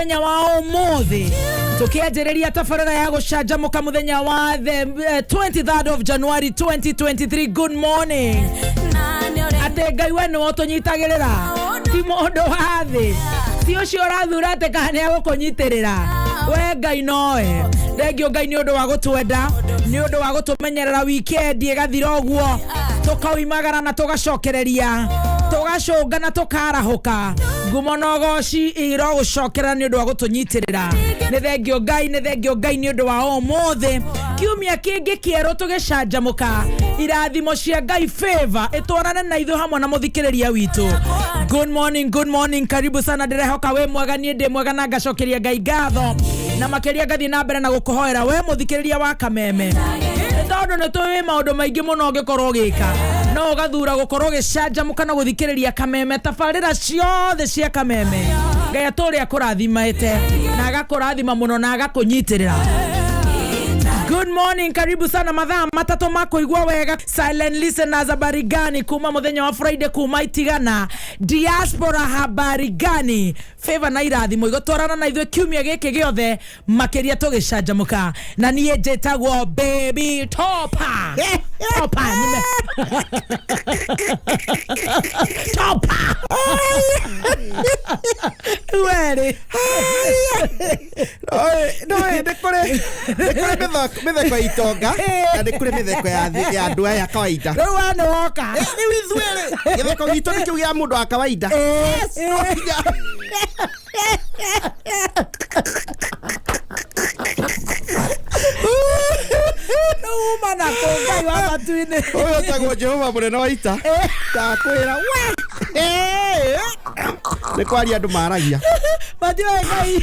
Mũthenya wa ũmũthĩ tũkĩanjĩrĩria tabarĩra ya gũcanjamũka mũthenya wa the 23rd of January 2023. Good morning. Atĩ Ngai we nĩwe ũtũnyitagĩrĩra, ti mũndũ wa thĩ, ti ũcio ũrathura atĩ kana nĩ agũkũnyitĩrĩra. We Ngai nowe. Thengio Ngai nĩ ũndũ wa gũtwenda, nĩ ũndũ wa gũtũmenyerera wikendi ĩgathira ũguo, tũkoimagara na tũgacokereria, tũgacũnga na tũkarahũka. Ngumo na ũgoci irogũcokerera nĩ ũndũ wa gũtũnyitĩrĩra. Nĩ thengio Ngai, nĩ thengio Ngai nĩ ũndũ wa ũmũthĩ, kiumia kĩngĩ kĩerũ tũgĩcanjamũka. Irathimo cia Ngai, favor ĩtwarane na ithuĩ hamwe na mũthikĩrĩria witũ. Good morning, good morning, karibu sana. Ndĩrehoka wĩ mwega, niĩ ndĩ mwega na ngacokeria Ngai ngatho, na makĩria ngathiĩ na mbere na gũkũhoera we mũthikĩrĩria wa Kameme, nĩ tondũ nĩ tũĩ maũndũ maingĩ mũno ũngĩkorwo ũgĩka, no ũgathura gũkorwo ũgĩcanjamũka na gũthikĩrĩria Kameme, tabarĩra ciothe cia Kameme. Ngai atũrĩa akũrathimĩte na agakũrathima mũno na agakũnyitĩrĩra. Good morning, karibu sana. Mathaa 3 ma kũigua wega. Silent listeners, habari gani? Kuma mũthenya wa Friday, kuma itigana diaspora, habari gani? Favor na irathimo igũtwarana na ithuĩ kiumia gĩkĩ gĩothe, makĩria tũgĩcanjamũka. Na niĩ njĩtagwo Baby Topa. Topa nime Topa werĩ. No nĩ kũrĩ mĩtheko ya itonga na nĩ kũrĩ mĩtheko ya andũ aya kawaida. Rĩu we nĩ woka. Rĩu ithuĩ rĩ, gĩtheko gitũ nĩ kĩu gĩa mũndũ wa kawaida. Yes, no nginya. Rĩu uma na kũ, Ngai wa matu-inĩ? Ũyũ ũtagwo Jehova mũnene wa ita, ndakwĩra we. Nĩ kwaria andũ maragia. Matiũĩ Ngai.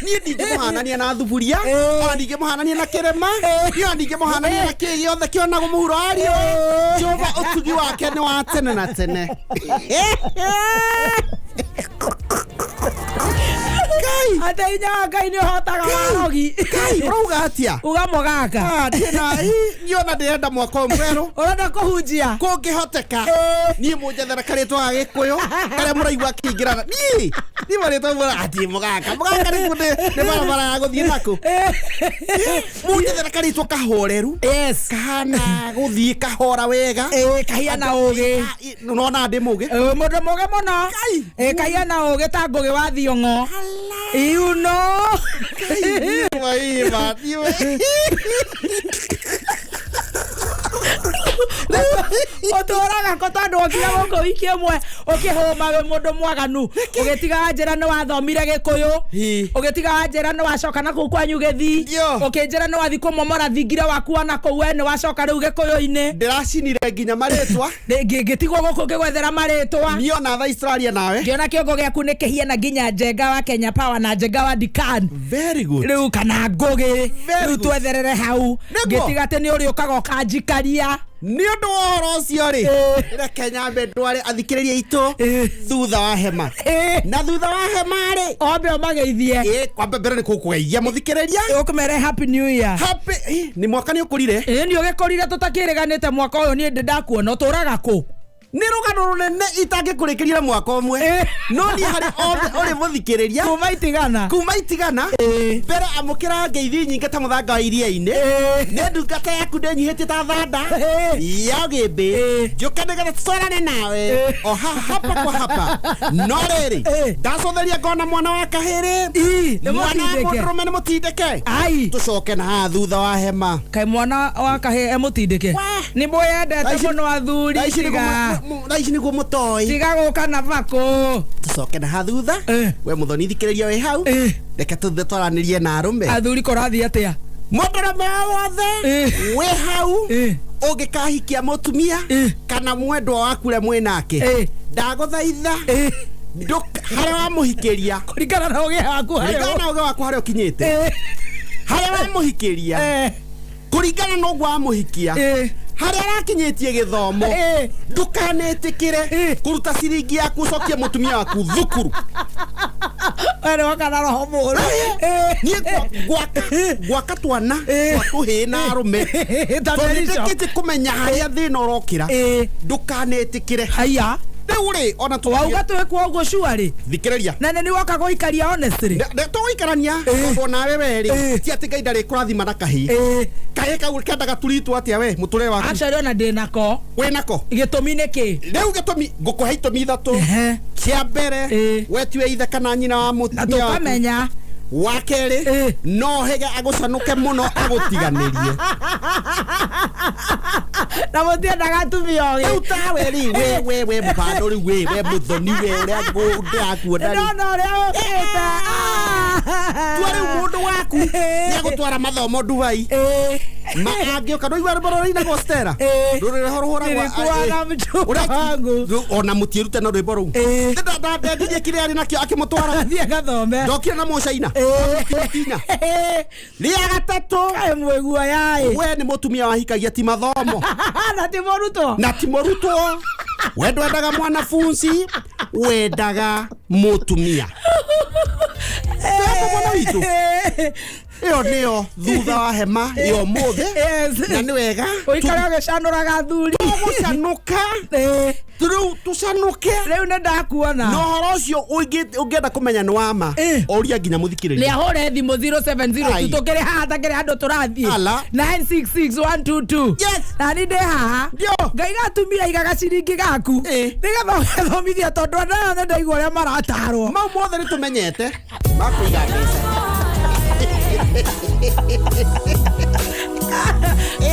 Niĩ ndingĩmũhanania na thuburia, ona ndingĩmũhanania na kĩrĩma, niĩ ona ndingĩmũhanania na kĩ gĩothe kĩonagwo mũhuro wa riũa. Jehova ũtugi wake nĩ wa tene na tene. Ngai. Atĩ hinya wa Ngai nĩ ũhotaga warogi. Ngai, ũrauga atĩa? Uga mũgaka. Ah, niĩ na niĩ ona ndĩrenda mwaka ũyũ mwerũ Ũrenda kũhunjia. Kũngĩhoteka, niĩ mũnjethere karĩtwa ga Gĩkũyũ karĩa mũraigua akĩingĩrana. Niĩ marĩtwa mũra atĩ mũgaka, mũgaka nĩguo nĩ barabara ya gũthiĩ nakũ. Mũnjethere karĩtwa kahoreru, kahana gũthiĩ kahora wega. Ĩĩ, kahiana ũgĩ. Nona ndĩ mũgĩ. Mũndũ mũgĩ mũno. Ngai. Ĩĩ, kahiana ũgĩ ta Ngũgĩ wa Thiong'o, you know. Niĩ ma, niĩ. Ũtũraga kũ? Tondũ okire gũkũ wiki ĩmwe ũkĩhũma wĩ mũndũ mwaganu, ũgĩtiga wanjĩra nĩ wathomire Gĩkũyũ, ũgĩtiga wanjĩra nĩ wacoka na kũu kwanyu Gĩthii, ũkĩnjĩra nĩ wathi kũmomora thingira waku ona kũu, we nĩ wacoka rĩu Gĩkũyũ-inĩ. Ndĩracinire nginya marĩtwa. Ngĩtigwo gũkũ ngĩgwethera marĩtwa. Niĩ ona thaa ici tũraria nawe, ngĩona kĩongo gĩaku nĩ kĩhiana nginya Njenga wa Kenya Power na Njenga wa Dikan. Very good. Rĩu kana Ngũgĩ. Very Rĩu good. twetherere hau. Nĩguo. Ngĩtiga atĩ nĩ ũrĩũkaga ũkanjikaria. Nĩ ũndũ wa ũhoro ũcio rĩ, reke nyambe ndware athikĩrĩria aitũ thutha wa hema. Na thutha wa hema rĩ, Ombe ũmageithie. Ĩ, kwamba mbere nĩ kũkũgeithia mũthikĩrĩria. Ũkũmere happy new year. Happy nĩ mwaka nĩ ũkũrire. Ĩ, nĩ ũgĩkorire tũtakĩrĩganĩte mwaka ũyũ. Niĩ ndĩ ndakuona. Ũtũraga kũ? Nĩ rũgano rũnene itangĩkũrĩkĩria na mwaka ũmwe, no niĩ harĩ othe ũrĩ mũthikĩrĩria kuma itigana, kuma itigana, mbere amũkĩra ngeithi nyingĩ ta mũthanga wa iria-inĩ. Nĩ ndungata yaku ndĩnyihĩtie ta thanda ya gĩmbĩ, njũke nĩgetha tũtwarane nawe o hapa kwa hapa. No rĩrĩ, ndacotheria ngona mwana wa kahĩrĩ, Ii, nĩ mwana wa mũtindĩke. mũndũrũme nĩ mũtindĩke. Ai. Tũcoke na haha thutha wa hema. Kaĩ mwana wa kahĩ emũtindĩke? Nĩ mwĩyendete mũno athuri. Thaa ici nĩguo Tiga. Thaa ici nĩguo mũtoĩ. Tiga gũka na bakũ. Tũcoke na haha thutha. We mũthoni thikĩrĩria wĩ hau, reke tũthiĩ twaranĩrie na arũme. Athuri, kũrathiĩ atĩa? Mũndũrũme o wothe wĩ hau, ũngĩkahikia mũtumia kana mwendwa waku ũrĩa mwĩ nake, ndagũthaitha, harĩa wamũhikĩria, Kũringana na ũgĩ waku harĩa kũringana na ũgĩ waku harĩa ũkinyĩte, harĩa wamũhikĩria, kũringana na ũguo wamũhikia, harĩa arakinyĩtie gĩthomo, ndũkanetĩkĩre kũruta ciringi yaku ũcokie mũtumia waku thukuru. We nĩ woka na roho mũũru. Niĩ gwaka twana twa tũhĩĩ na arũme, Ta tondũ Bishop. nĩndĩkĩtie kũmenya harĩa thĩna ũrokĩra. Ndũkanetĩkĩre. Haya. Rĩu rĩ ona tũ Wauga twĩkwo ũguo sure Thikĩrĩria. Na nĩ woka gũikaria honestly. Tũgũikarania tondũ nawe we rĩ ti atĩ Ngai ndarĩ kũrathima na kahĩĩ. Kahĩĩ kau kendaga turitwo atĩa we mũtũrĩre waku? Actually ona ndĩ nako. Wĩ nako? Gĩtũmi nĩ kĩ? Rĩu gĩtũmi ngũkũhe itũmi ithatũ. Kĩa mbere we tiwe ithe kana nyina wa Na mũtumia waku. tũkamenya. Wa kerĩ no hege agũcanũke mũno agũtiganĩrie. Na mũtiendaga atumia ogĩ. Rĩu tawe rĩ we mũbando rĩu we mũthoni we ũrĩa ndĩrakuona rĩ. Ndona ũrĩa ũkĩte. Tua rĩu mũndũ waku nĩegũtwara mathomo Dubai. Ma angĩũka ndũigua rwĩmbo rũrĩa Stella. Rũrĩa rũhũragwo Nilikuwa na mchumba wangu. Ona mũtiĩrute na rwĩmbo rũu. Ndendirie kĩrĩa arĩ nakĩo akĩmũtwara. Athiĩ agathome. Ndokire na mũcaina. Kinya. Rĩa gatatũ. Kaĩ mwĩguoya ĩ. We nĩ mũtumia wahikagia ti mathomo. Na ti mũrutwo. Na ti mũrutwo. We ndwendaga mwanafunzi, wendaga mũtumia. Twĩhapo mwana witũ. Ĩyo nĩyo thutha wa hema ya ũmũthĩ. Na nĩ wega. Ũikare ũgĩcanũraga athuri. Tũgũcanũka. Rĩu tũcanũke. Rĩu nĩ ndakuona. Na ũhoro ũcio ũngĩenda kũmenya nĩ wa ma, ũria nginya mũthikĩrĩria. Nĩ ahũre thimũ 070 Ai. tũkĩrĩ haha takĩrĩ handũ tũrathiĩ. Ala. 966122. Yes. Na niĩ ndĩ haha. Ndio. Ngaiga atumia iga gaciringi gaku. Nĩgetha ũgathomithia tondũ andũ aya nĩ ndaigua ũrĩa maratarwo. Mau mothe nĩ tũmenyete. Makũiga mbeca.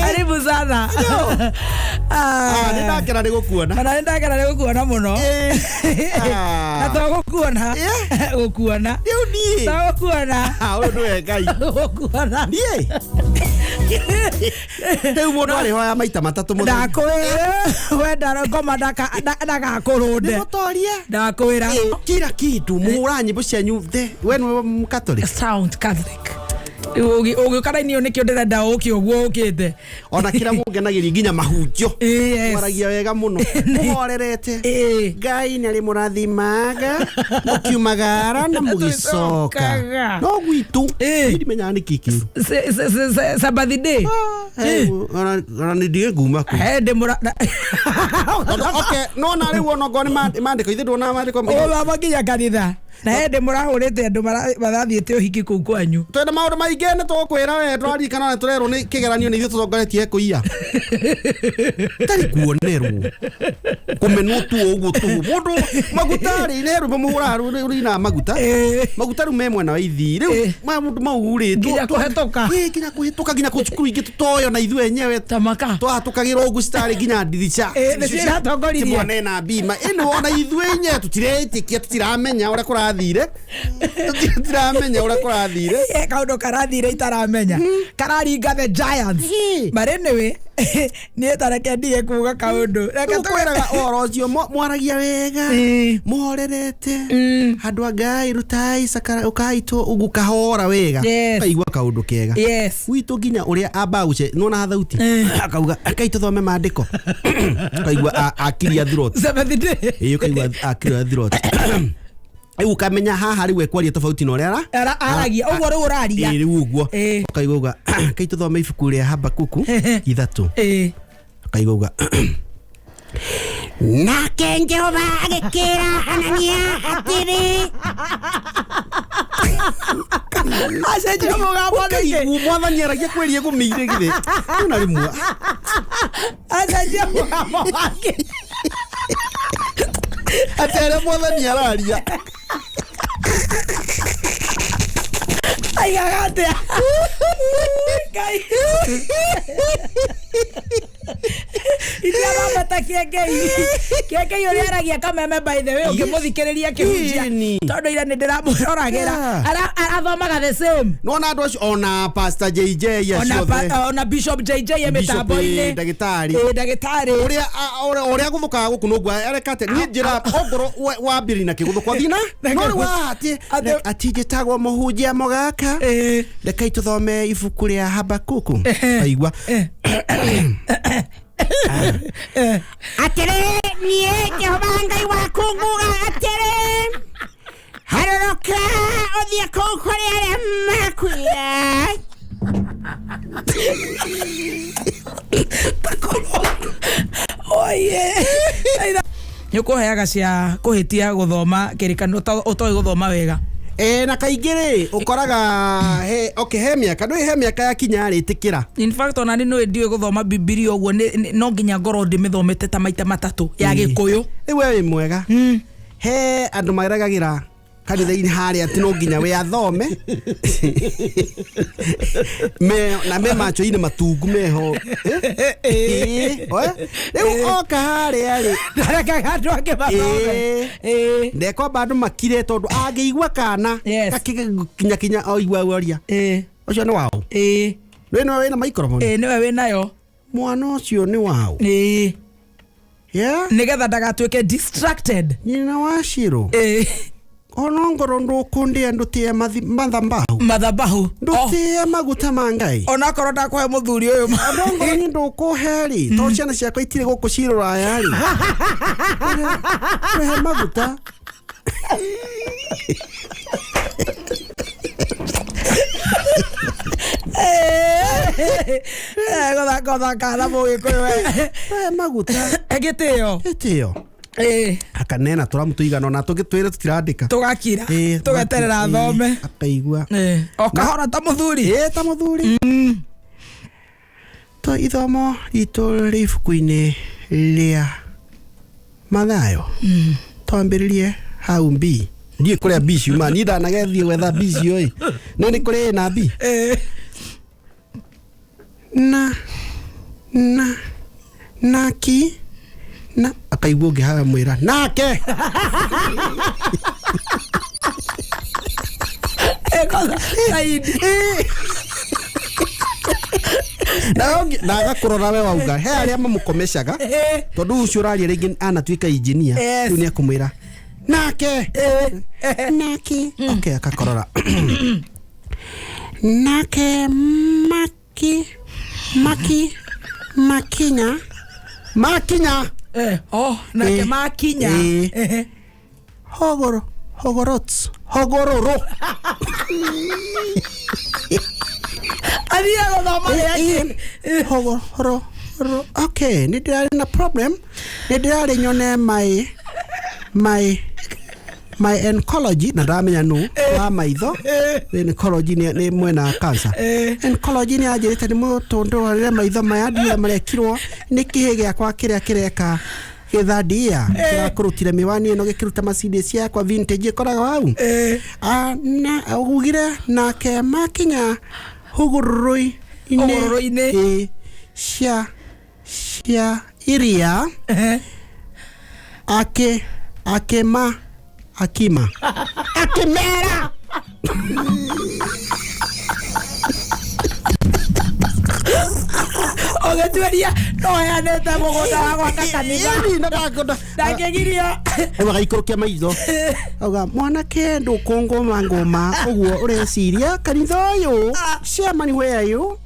Karibu sana. Nĩ ndakena nĩ gũkuona. Ona nĩ ndakena nĩ gũkuona mũno. Na to gũkuona. Gũkuona. Rĩu niĩ. To gũkuona. Ũyũ nĩwe Ngai. Gũkuona. Niĩ. Rĩu mũndũ arĩhoya maita matatũ mũthenya. Ndakwĩra wenda ngoma ndagakũrũnde. Nĩmũtorie. Ndakwĩra. Kila kitu mũhũraga nyĩmbo cianyu the we nĩwe Mũcatholic. Sound Catholic. Ũgĩũka raini ĩyo nĩkĩo ndĩrenda ũke ũguo ũkĩte. Ona kĩrĩa mũngenagĩria nginya mahunjio. Mwaragia wega mũno. Mũhorerete. Ngai nĩ arĩmũrathimaga mũkiumagara na mũgĩcoka. No gwitũ ndimenyaga nĩkĩ kĩũru. Sabbath day. Ona nĩ ndige nguma kũ. Ndĩmũra. Okay, no na rĩu ona okorwo nĩ maandĩko ithe nduonaga maandĩko. Ũthoma nginya kanitha. Na hĩndĩ mũrahũrĩte andũ marathiĩte ũhiki kũu kwanyu. Twĩna maũndũ maingĩ nĩ tũgũkwĩra we tũraririkana na tũrerwo nĩ kĩgeranio nĩ ithuĩ tũtongoretie kũiya. Tarĩ kuonerwo. Kũmenwo tu ũguo tũhũ. Mũndũ maguta rĩ nĩ rwĩmbo mũhũraga rũinaga maguta. Maguta rĩu me mwena wa ithii. Rĩu maũndũ mau rĩ nginya kũhetũka. Nginya kũhetũka nginya kũ cukuru ingĩ tũtoyo na ithuĩ enyewe. Tamaka. Twahatũkagĩra ũguo citarĩ nginya ndirica. Nĩcio iratongoririe. Ti mwana ena bima. Ĩno ona ithuĩ enyewe tũtiretĩkia tũtiramenya ũrĩa kũrathire. Tũtiramenya ũrĩa kũrathire. Kaũndũ karathire itaramenya. Kararinga the Giants. But anyway, niĩ tareke ndige kuga kaũndũ. Reke tũkwĩraga ũhoro ũcio mwaragia wega. Mũhorerete. Handũ a Ngai rutai sakara ũkaitwo ũguo kahora wega. Ũkaigua kaũndũ kega. Gwitũ nginya ũrĩa ambaga gũce nĩwona thauti. Akauga rekai tũthome maandĩko. Ũkaigua akiria throat. Seventh day. Ũkaigua akiria throat. Rĩu ũkamenya haha rĩu ekwaria tofauti na ũrĩa aragia ũguo rĩu ũraria. Rĩu ũguo. Ũkaigua uga kai tũthome ibuku rĩa Habakuku 3. Ũkaigua uga nake Jehova agĩkĩra Hanania atĩrĩ. Acenjia mũgambo nĩkĩ? Ũkaigua mwathani aragia kwĩria gũmĩire githĩ. Rĩu na rĩmwe. Acenjia mũgambo wake. Atĩ arĩa mwathani araria. Aigaga atĩa? Ngai. Itiarambata kĩengei. Kĩengei ũrĩa aragia kameme by the way ũngĩmũthikĩrĩria akĩhunjia. Tondũ ira nĩ ndĩramũroragĩra. Arathomaga the same. Nĩwona andũ acio ona Pastor JJ acio othe. Ona Bishop JJ e mĩtambo-inĩ. Ndagĩtarĩ. Ndagĩtarĩ. Ũrĩa gũthũkaga gũkũ noguo areka atĩa. Niĩ njĩra ongorwo wambĩrĩria na kĩgũthũko thina. No rĩu haha atĩ njĩtagwo mũhunjia Mũgaka. Rekai tũthome ibuku rĩa Habakuku. Aigua. Atĩrĩ niĩ Jehova Ngai waku nguga atĩrĩ harũrũka ũthiĩ kũu kũrĩ arĩa makuire. Oye. Nĩ ũkũheaga cia kũhĩtia gũthoma kĩrĩkanĩro ũtoĩ gũthoma wega. Na kaingĩ rĩ ũkoraga he okay he mĩaka ndũĩ he mĩaka yakinya rĩ ĩtĩkĩra. In fact, ona nĩ nĩũĩ ndiũĩ gũthoma Bibilia ũguo, no nginya ngorwo ndĩmĩthomete ta maita matatũ ya Gĩkũyũ. Rĩu we wĩ mwega. He andũ maregagĩra kanitha-inĩ harĩa atĩ no nginya we athome me na me macho-inĩ matungu meho. Oe, rĩu oka harĩa rĩ ndarekaga andũ angĩ mathome. Ndekwamba andũ makire tondũ angĩigua kana gakĩkinya kinya oigua oria ũcio nĩ waũ? Nĩ nĩwe wĩna microphone? Ĩĩ, nĩwe wĩnayo. Mwana ũcio nĩ waũ? Yeah? Nĩgetha ndagatuĩke distracted. Nyina wa Shiro. Onongorwo ndũkũndĩa ndũtĩe mathambahu. Mathabahu. Ndũtĩe maguta ma Ngai. Onakorwo ndakũhe mũthuri ũyũ. Onongorwo ni ndũkũhe rĩ, tondũ ciana ciakwa itirĩ gũkũ cirũraya rĩ. Kũhe maguta. Gũthaka ũthakaga na Mũgĩkũyũ we. Kũhe maguta. Gĩtĩo. Gĩtĩo. Akanena tũramu tũigana ona tũngĩ twĩre tũtirandĩka. Tũgakira. Tũgeterera athome. Akaigua. O kahora ta mũthuri. Ta mũthuri. To ithomo ritũ rĩ ibuku-inĩ rĩa Mathayo. Twambĩrĩrie hau B. Ndiũĩ kũrĩa B ciuma. Niĩ ndanagethiĩ gwetha B icio ĩ. No nĩ kũrĩ na B. Na na naki na akaigua ũngĩ haha mwĩra nake. Na agakũrora we wauga he arĩa mamũkomeshaga tondũ ũcio ũraria rĩngĩ anatuĩka engineer rĩu nĩ akũmwĩra nake nake. Okay, akakorora nake maki maki makinya makinya. Oh, nake makinya. Hogoro hogorots hogororo. Athia gũthoma rĩake. Hogoro. Okay, nĩ ndĩrarĩ na problem. Nĩ ndĩrarĩ nyone my my my oncology na ndamenya nũ wa maitho. Oncology nĩ mwena wa cancer. Oncology nĩ anjĩrĩte nĩ mũtũndũrĩre maitho maya ndiũĩ marekirwo nĩ kĩhĩ gĩakwa kĩrĩa kĩreka gĩthandia kĩrakũrutire mĩwani ĩno gĩkĩruta macini ciakwa vintage ĩkoragwo hau. Na ugire nake makinya hũgũrũrũ-inĩ cia cia iria ake akema akima akimera. Ũgĩtuĩria no heanĩte mũgũnda wa gwaka kanitha. Ndangĩgirio. Rĩu agaikũrũkia maitho auga mwanake ndũkũngũma ngũma ũguo ũreciria kanitha ũyũ chairman where are you?